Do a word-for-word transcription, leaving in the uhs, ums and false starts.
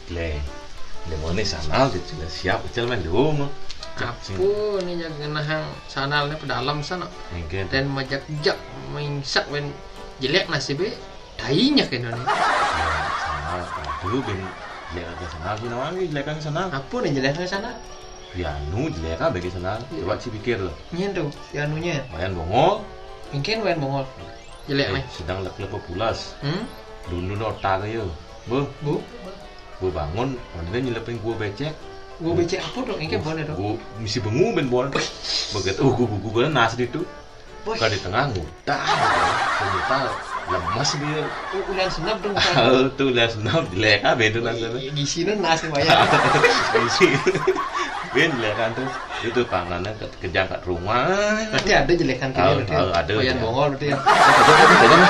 Lé, lé mone sandal gitu, siap, Ucil main di rumah. Apo ni jaga nahang sandalnya pedalem sana. Mungkin. Dan majak-jak, mingsak ben jelek nasibnya. Tainya kena ni. Sandal, aduh, ben jelek aja sandal, sih namanya jelek aja sandal. Apo ni jeleknya sana? Ya, nu jelek aja bagi sandal. Coba sih pikir loh. Nyen tuh, ya anunya. Wayan bongol. Mungkin wayan bongol. Jelek Eh, nih. Sedang lek lepo pulas. Hmm? Dulu notak ya. Beuh, Bu, beuh bangun, mana nyelepin gua becek. Gua becek apo tuh? Engke boleh tuh. Gua misi bengu ben bon. Begitu, oh, gua gua gua nas itu. Wah, Kalau di tengah ngutak. Ternyata lemas dia. u- ulan senap dong kan. Oh, tuh udah senap jelek aja itu nasibnya. Di sini nasi banyak. Isi. Ben jelek kan tuh. Itu tangannya ke kejangkat rumah. Berarti ada jelekan Tahu, kiri. tahu, ada, Wayan ya. Bongol berarti ya. Ada, ada, ada.